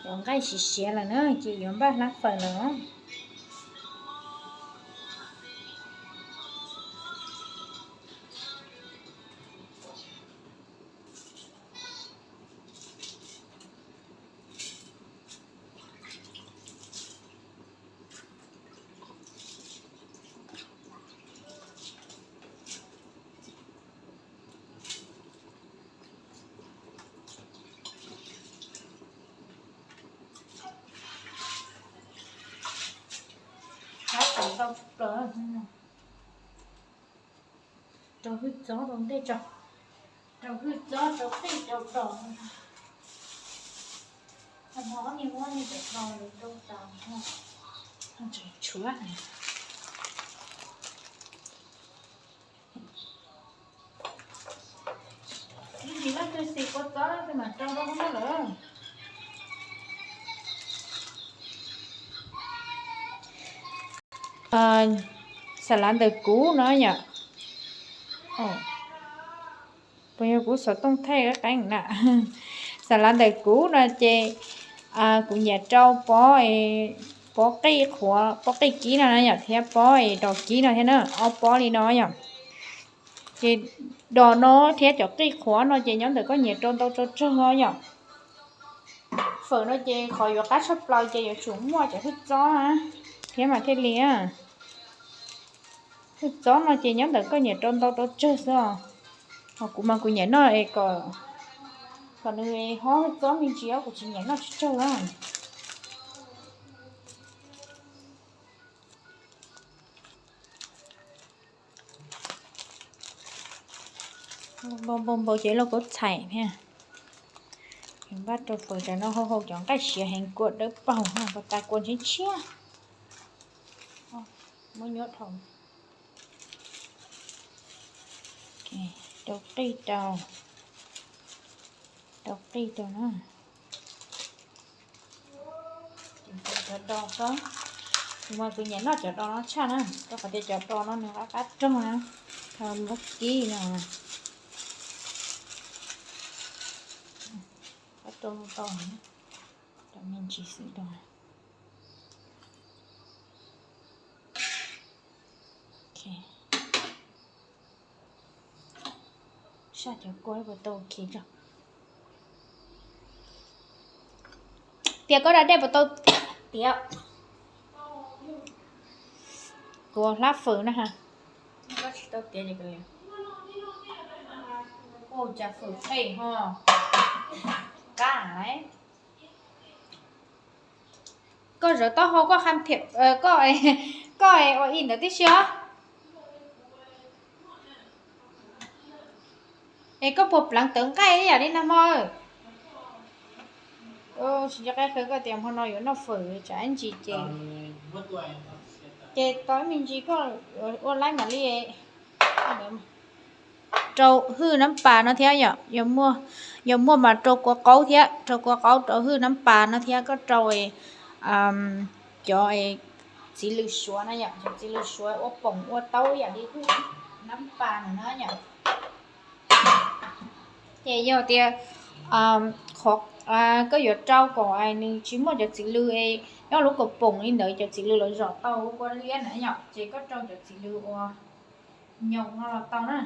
Cov nqaij siav siav lawm na ces yuav npaj hlab fawm lawm. Hlab fawm ntau tshaj plaws. Rau hwj txob rau ntej tso. Rau hwj txob rau qij rau dos. Tag nrho ob niag muab niag cov dos rau tas. Tseem tshuav. Ib ntsis leej twg xis kua txob leej twg mam rau rau hauv no lawm. Xav lav ntawm kuv no yom. Puas yog kuv xov tooj thaij qeeb na? Xav lav ntawm kuv no ces kuv nyiam rau pob, pob qij qhuav, pob qij kib no na yom, thiab pob dos kib no thiab na, ob pob li no yom. Ces dos no thiab cov qij qhuav no ces nyob ntawm koj nyiam rau ntau rau tsawg os yom. Fawm no ces qhov yuav qab tshaj plaws ces yuav tsum muaj cov hwj txob thiab mas thiaj li. Hwj txob no ces nyob ntawm koj nyiam rau ntau rau tsawg xwb os. Ho kuv mas kuv nyiam noj es kom, kom nws hob hwj txob me ntsis os, kuv tsis nyiam noj tsawg tsawg na. Npau npau npau ces lub kaub txhais thiab. Npaj rau fawm tas no hau hau cov nqaij siav heev kua dawb paug no, tas kua ntshiab ntshiab. Muab nyuaj dhau. Rau qij rau, rau qij rau na. Cov dos xwb, kuv mas kuv nyiam noj cov dos no tshaj na, rau qhov tias cov dos no nws qab qab raug na, ho muab kib no. Qab raug tau, cov me ntsis xwb rau. Saj cov kua puas tau khiv tso. Tias koj da dej puas tau tiav? Kuv hlab fawm na ha. Koj tsis tau tiav ces, ua cas fawm qej ho qab lawm. Koj zawv taub hau koj qha thiam, koj, koj ua ib ntawd tib si os. Es koj puas pleev tawv nqaij ib yam li nag hmo? Tsis nco qab qhia koj tias hmo no yuav noj fawm tsam ib ntsis ces, ces tau ib me ntsis koj ua laib mam li rau hwj nab pas no thiab yom, yog muaj mas rau kua qaub thiab, rau kua qaub rau hwj nab pas no thiab koj rau cov txiv lws suav na yom, cov txiv lws suav ua poom ua taub ib yam li hwj nab pas no na yom. Ces yog tias qhov koj yuav rau kom nws tsis muaj cov txiv lws es nyob lub kaus poom li ntawd, cov txiv lws los zom tau kua liab na yom, ces koj rau cov txiv lws uas nyoos no los tau na.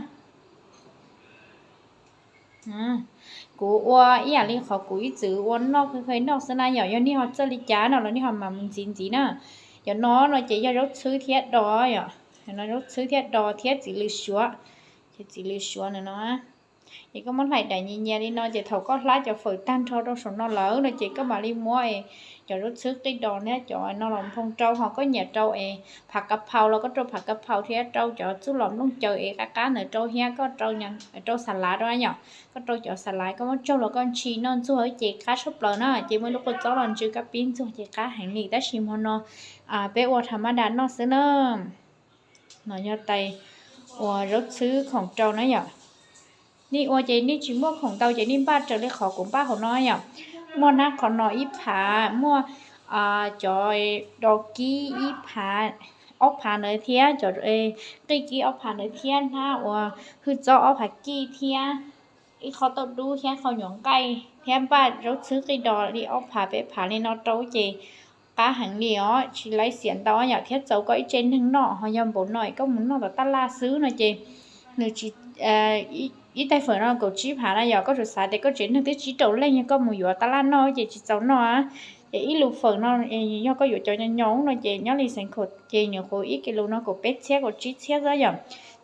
Kuv ua ib yam li qhov kuv ib txwm ua noj, kheev kheev noj xwb na yom, yog nej ho txawj li cas no los nej ho mam mus ntxiv ntxiv na. Cov no no ces yog zaub txhwb thiab dos yom, zaub txhwb thiab dos thiab txiv lws suav, ces txiv lws suav no no. Ces koj muab hlais daim nyias nyias li no ces thaum koj hlab cov fawm tag nrho rau saum no lawm no ces koj mam li muab cov zaub txhwb qij dos thiab cov no los nphoo rau, ho koj nyiam rau es phav kav phaus los koj rau phav kav phaus thiab rau cov txuj lom nplooj caws es qab qab ntawd rau thiab koj rau, rau xas lav rau yom. Koj rau cov xas lav koj muab tsaug los koj ntshis noj ntxuag ces qab tshaj plaws na, ces muaj ib lub kua txob los ntsw kab pib ntxuag ces qab heev li, tab sis hmo no peb ua tham maj das noj xwb na. No yog tais uas zaub txhwb khoom rau na yom. Nej ua ces nej tsis muaj khoom ntau ces nej npaj raws li qhov kuv npaj hauv no yom. Muaj hnab qhov no ib phav, muaj cov dos kib ib phav, ob phav ntawd thiab, cov qij kib ob phav ntawd thiab, hnab uas hwj txob ob phav kij thiab, ib qho tauj dub thiab qho nyuam nqaij thiab npaj zaub txhwb qij dos li ob phav peb phav li no rau ces qab heev li os, tsis laib xiam ntau yom, thiab txaus koj ib tsev neeg noj. Ho yog npaum no koj mus noj tom tab laj xwb no ces nws tsis, ib tais fawm no kaum tsib phav na yom, koj tsuas xav tias koj tsev neeg twb tsib rau leej, yog koj mus yuav tab laj noj ces tsis txaus noj. Ces ib lus fawm no, yog koj yuav cov nyo nyo no ces nyob li Xeev Khuam ces nyuam qhuav ib kis lus no kaum peb txhiab kaum tsib txhiab xwb yom.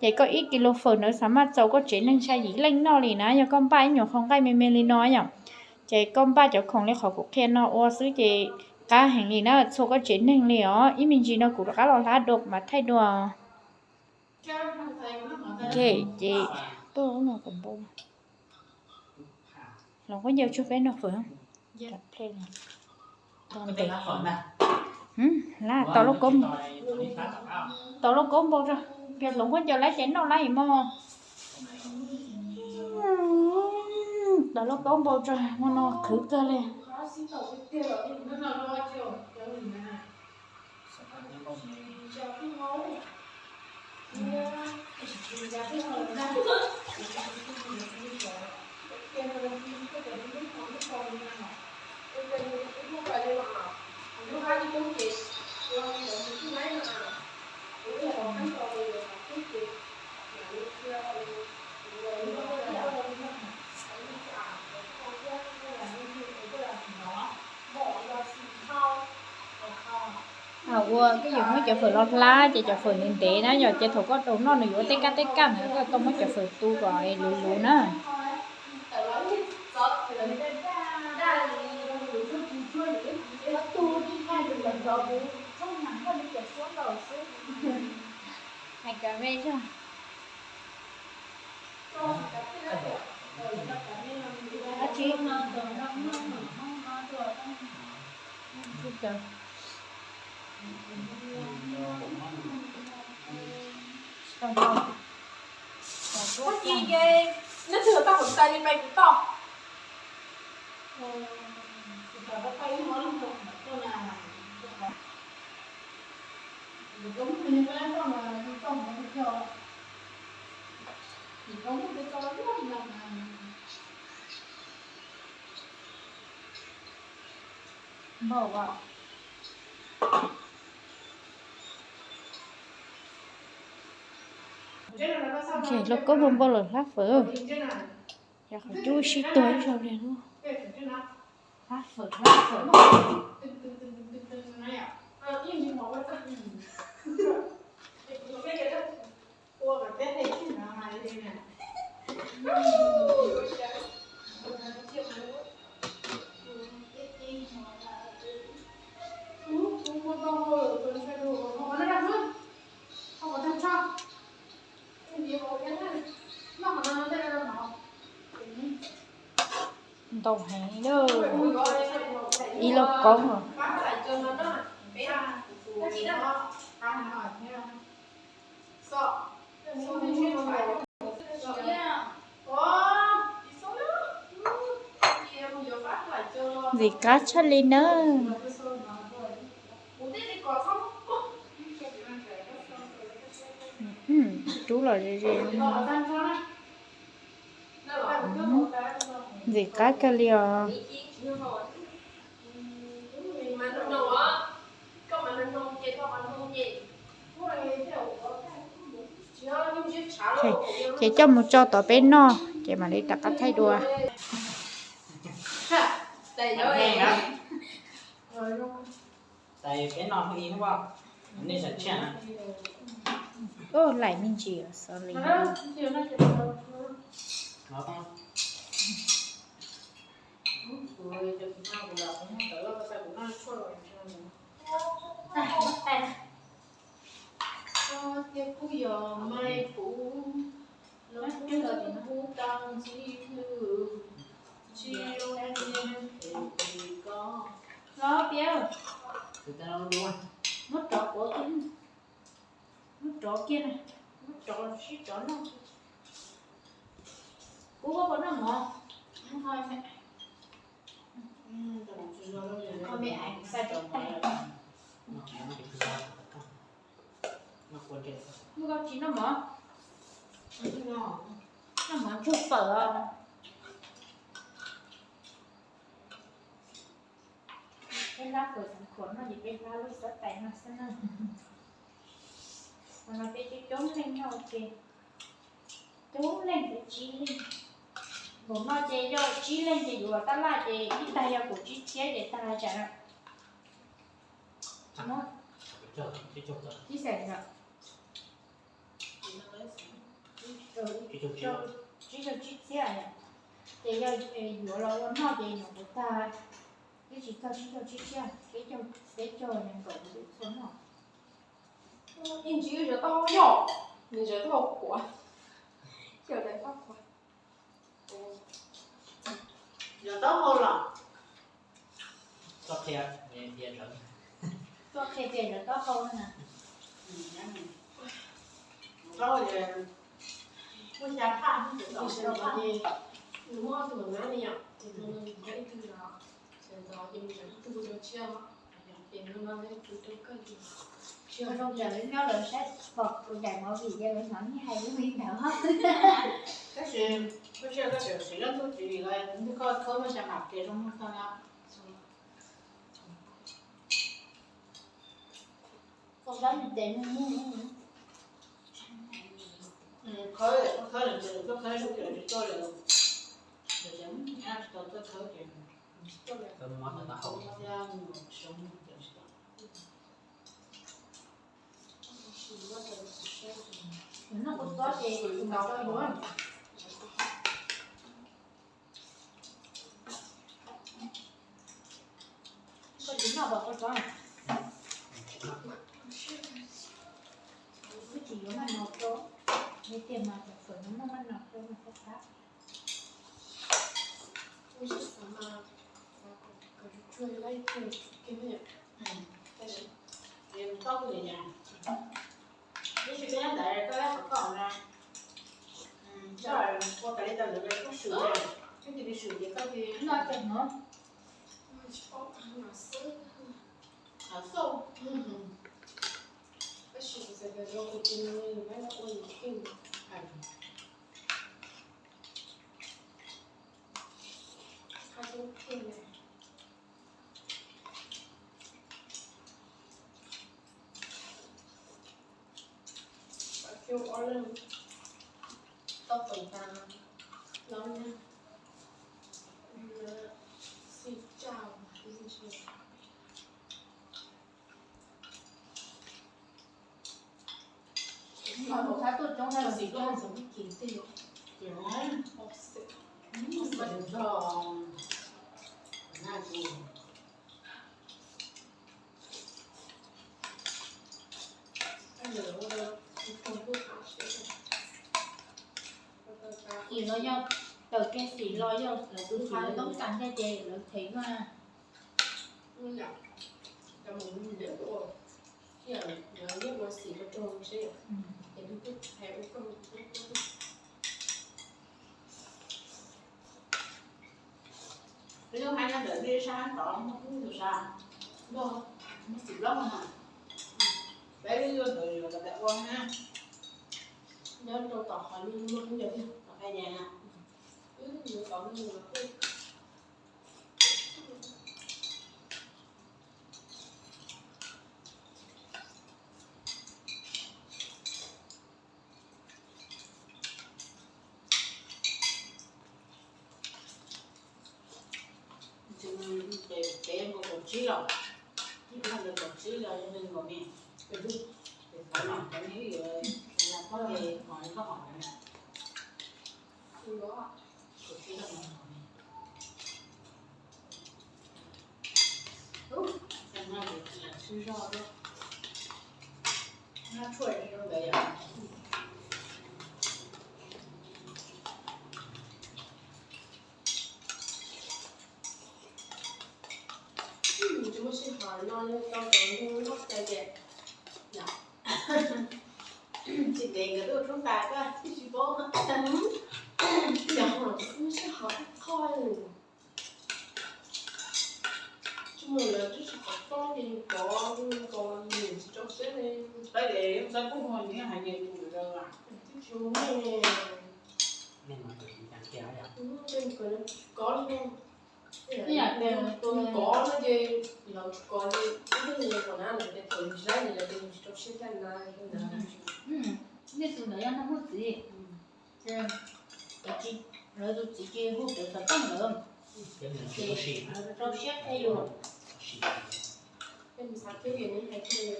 Ces koj ib kis lus fawm ntawd xav mas txaus koj tsev neeg xya yim leej noj li na, yog koj npaj ib nyuag qho nqaij me me li no yom. Ces koj npaj cov khoom li qhov kuv qhia no ua xwb ces qab heev li na, txhua koj tsev neeg li os. Ib me ntsis no kuv rov qab los hlab dua kuv mam thaij dua. Ok, ces tuaj no kom npau. Hloov khaub ncaws tsuag peb noj fawm. Hlab, tos lauj kaub, tos lauj kaub npau tso, pias hloov khaub ncaws lawm ces noj lawm mog. Tos lauj kaub npau tso, hmo no qhwv kawg li. Ua koj yuav muab cov fawm los hlab ces cov fawm ntev ntev na yom, ces thaum koj rau noj nws yuav tej kaj tej kaj ntawd koj tau muab cov fawm tu kom luv luv na. Hais kawg me zog. Npau as. Lauj kaub npau npau lawm hlab fawm. Yog qhov cub sib tuag ib zaug li lub. Hlab fawm, hlab fawm. Ntau heev li, ib lauj kaub os. Ntxim qab tshaj li nawb. Rub los ze ze. Ntxim qab kawg li os. Ces coj mus tso tom peb noj ces mam li rov qab thaij dua. Laim me ntsis xav li. Los piav, muab rov quav kiag, muab rov kiag na, muab rov sib rov noj. Kuv koj puas noj mov? Koj me aiv kuv xa rau tais. Muab koj tsis noj mov? Noj mov ntsuag fawm os. Hlab pawg xeev khuam no ces peb hlab lub xab tais no xwb na. Qhov no peb coob coob leej noj ces coob leej peb tsib leej. Npaum no ces yog tsib leej ces yuav tab laj ces ib tag yog kaum tsib txhiab ces tag tsam no. Tsib xees yom. Tsib caug tsib txhiab yom. Ces yog yuav los ua noj ces nyuam qhuav tag, twb tsis txog tsib caug tsib txhiab, peb caug, peb caug nees nkaum kuv twb txhua noj. Ib ntsis zov taub hau yom, nws zov taub hau qhuav, coj daim fab qhuav. Zov taub hau los? Tuaj qhia tias zov taub hau na. Taub hau muaj xya phaj, nws muab tus mab li yom, ces tus no ib tug los, ces ntxov ces mus zov ib tug rau tsiaj os. Ces no no tus rau koj ces tsiaj zoo yam li nyob lawv saib pom tus daim movie ces lawv hnov nej hais lus li ntawd. Tab sis koj tsiaj koj tseem siv leej txuj tsiv vim lawv koj khawb muaj xya phaj ces zoo muaj koj na. Koj sab nws tes nws khawb, koj khawb lawm ces koj khawb lub ces tsis tuaj lawm. Lawv tias nyab tsis tau tuaj khawb ces tuaj lawm. Kawg muab tau taub hau. Noj kua txob ces tus mas rau yuav. Koj tsis noj pom kua txob na? Wb tsis yuav maj no rau, nej tiag mas cov fawm no muaj maj no rau mas koj tab. Tab sis, tab sis koj ntawd koj qhov koj na, koj ua tas li tas lawv koj swm, koj cia li swm ces koj cia li noj tag no. Tab sis kuv xav tias zoo kuv tus no nws pab ua nws kheej. Qhab coob kheej na. Cov cub ob leeg tau pom tas no na, xij tsaj mas. Tus qab tuaj coob na los xim tuaj ntxoov ib kis tej. Xim no yog tawm kiag xim los yog lawv tus xim lawv toob kas thiab ces lawv thev na. Peb lub haib no ntawm nej sab tod muaj kub tus sab, muaj xim loj na. Peb lub yuav ntawd yuav los ua na. Nyob rau tom qhov lub muaj kub yog tom qab yas na. Wb yuav tom lub yuav kub. Ces peb nkaus kaum tsib los, ib pliag nkaus kaum tsib los yog nees nkaum ne. Ces qhov no cov nej yuav, pob ces hom li koj hom na. Kaum tsib los nees nkaum ne. Tshuaj zoo ntawd yom. Tsis muaj sij hawm no tau cov nplooj loj cai tias, tsis ntev nkawd tuaj rub ntas koj tsis paub. Cov hom tsis muaj sij hawm qhov qhov. Tsis muaj lawv twb tsis pom koj li, kov kov niam tsis rau siab li. Tab ces yeej txawj kuj muag nws hais nyias tus lawm. Twb tsis muaj. Kov li no. Ib yam tias tus kov no ces lawv tsis kov li, ib tug niag qhov na lawv tias thaum yus zaib ces lawv tias yus tsis tau siab caij na. Nej tus ntawd yog noj muaj txiv, ces lawv tus txiv ces hu pem xov tooj lawm, ces lawv rau siab qhia yus. Xav kiag li, hais kiag li,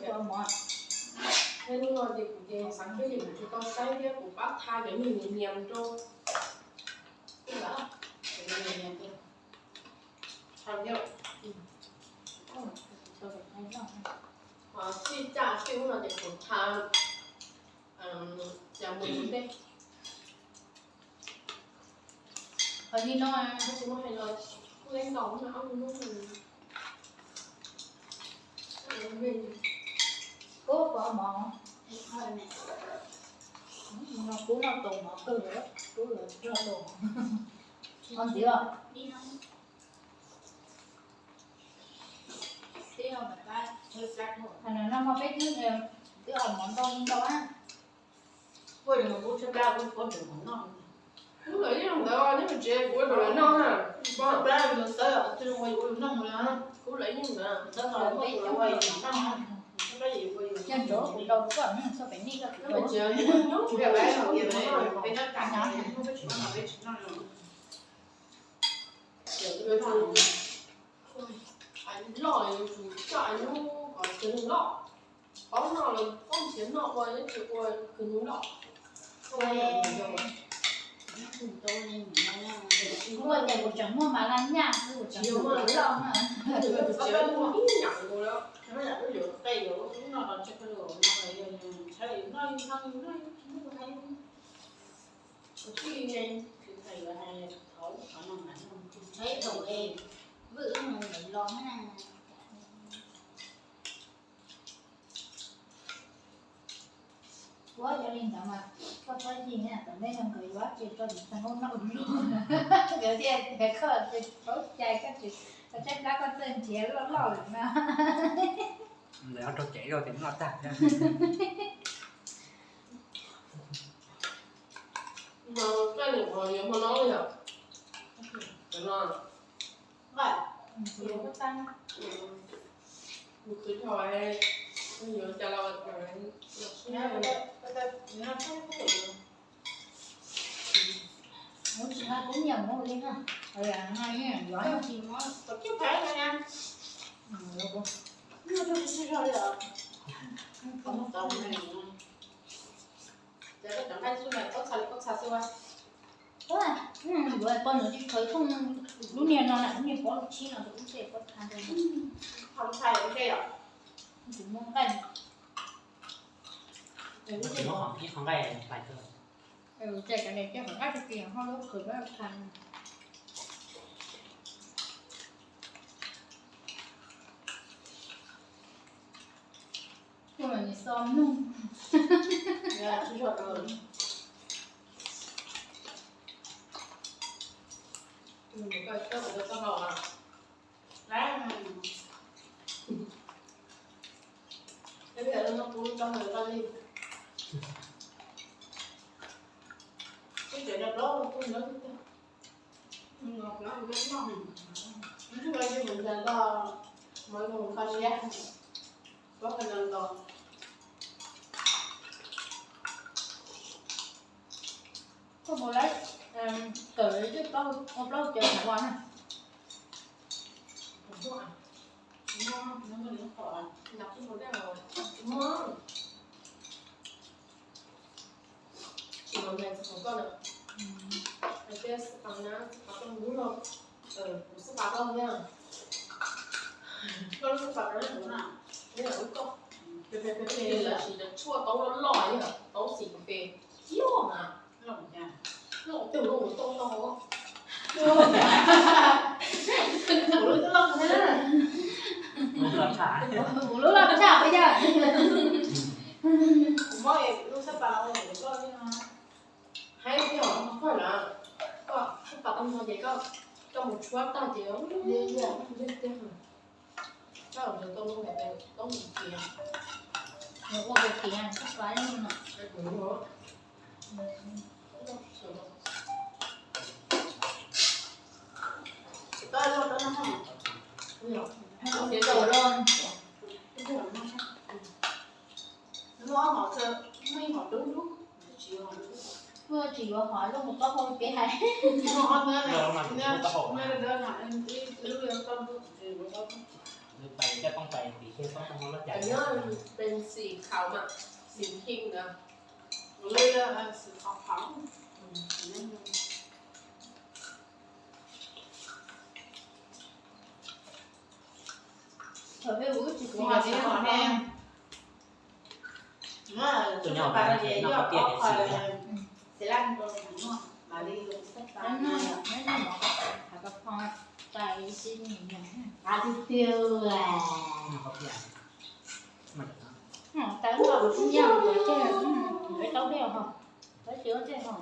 hnub no ces kuv ces xav kiag li kuv tsis tau saib thiab kuv pab tha cov niag niam niam rau. Txij caj xwb no ces kuv tha cas mus ntej. Qhov li no, kuv tsis muaj hais los kuj ib nkaus no ob hnub no. Kub pov mov, no kub noj tau mov kawg, kub noj tau mov ntxiv os. Qhov no no peb twb, twb ua mov ntau ntau na. Kuv lawv tshaib plab kuv pab lawv noj. Kuv lawv yeej ntawd, neb mus tsev kuv ua rau lawv noj na. Tshaib plab lawv xav ua tus ua yus ua yus noj mus na. Kuv lawv yeej ntawd, ntawd los peb ua yus noj. Tshaib plab yus ua yus noj. Nyob ntawd kuv tau koj nyob txog pem nej koj tsis tau. Peb nyob tsev, peb nyob tsev, peb nyob tsev, peb tsis noj, peb tsis noj. Loj yuav tsum coj nyuj kom kiag loj. Paub noj los paub nrhiav noj ua, tsis ua kiag nyuj loj. Kuv tias kuv tseem muaj mas las nyaj xwb, kuv tseem muaj loj na. Ib yam nkaus lawm, qe yuav noj los tsis qe yuav noj los yog ntshaw noj noj noj. Kuv tsis, kuv hais thov qhov no mas kuv tshaib dhau es vwm ib mus lawm los na. Ua yog li ntawd mas koj txhob yig na, tam nej no nkawd yuav tsis tau tus txheej noj luag, nkawd thiaj hais koj tsis paub cai, koj tsis, koj tshaib plab koj txawj nrhiav loj loj lawm na. Lawv rau cem rau tias noj tag. Mas koj niam qhov yuav hmo no li yom? Cov no. Nqaij. Kuv khwv dhau, yuav cas los los sib. Kuv tsis nqa kuv nyiam mus li na. Nqa yeej yuav tsis muab kom cib phaiv no na. Nyiam rau tsis sib zog li os. Ces koj cov nqaij xwb mas koj txhaj li koj txhaj xwb. Yuav poj niam tsis khawv thooj lub niag no na, lub niag pob lub tshib no tus ub txej pob txha ntawd. Qhov ntxhais ua ntej os. Tus muaj nqaij. Tus muaj qhov nqaij hlais kawg. Ces cov niam cov qhov nqaij tag kis ho lub khwv lub tha. Kuv los nim xo mloog. Koj mus lawm, kawm lawm twb ua plaub caug xyoo ua na. Tsis los ntag txiv qhov koj na. Hais tias xab pas na, xab pas koj hnub no, kuv xab pas koj thiab. Koj lub xab pas rau kuv na. Ib yam li koj, pem pem pem pem, lawv siv cov tshuaj taub loj loj, yog taub xim pem pem, loj na. Loj cas? Loj tej mus loj mus tau no. Kuv lub loj tshaj. Kuv lub loj tshaj puas yog? Kuv muab lub xab pas ua loj li no. Haib tiag os, koj na, koj xab pas tau no ces koj, koj mus tshuab tag ces ua tiag tiag. Koj mus tau lub hais tias tau mus tiag, mus ua tiag tiag xab pas no. Tsis tau loj Tsis yuav hov, luaj mus taub hau peb hais. Peb xim khaum mas, xim khim ntawd. Thaum peb ua wb tsis kuv ho tsis ho ne. Tus nyob hauv tiaj tias xim. Hais tiag tiag. Tais los kuv nyaj ua tej, lawv tau tej ho, lawv tsis ua tej ho.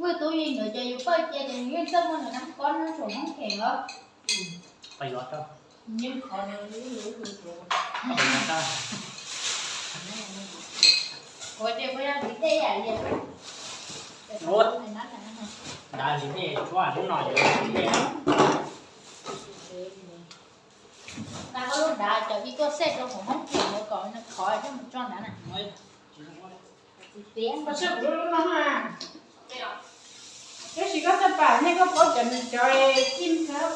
Kuj tub yeej yuav ces yus poj cia ces nws yeej txawj muaj nws nab kob nyob saum Hmoob Kheem os. Ua ces puas yog txiv dej yam li, ntab txiv dej tsuab lub no yog txiv dej. Nqa koj lub nrad cov ib tuaj xej rau hauv Hmoob Kheem ntawd kom nws khov thiab mus tso nrad na. Tab sis koj txawj pam nej koj paub cov nws cov kim thab.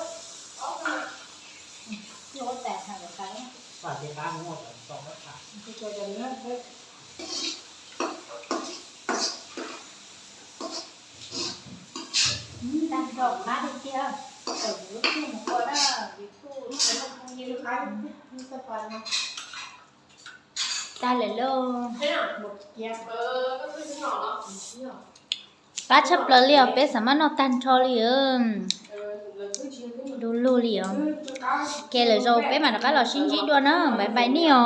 Tag nrho qab tiag tiag, tawm kuv lub txij mus ua na, vim kuj tag lawm lauj. Qab tshaj plaws li os, peb xav mas noj tag nrho li. Du lug li os. Ke lwm zaus peb mam rov qab los sib ntsib dua na, bye bye nej os.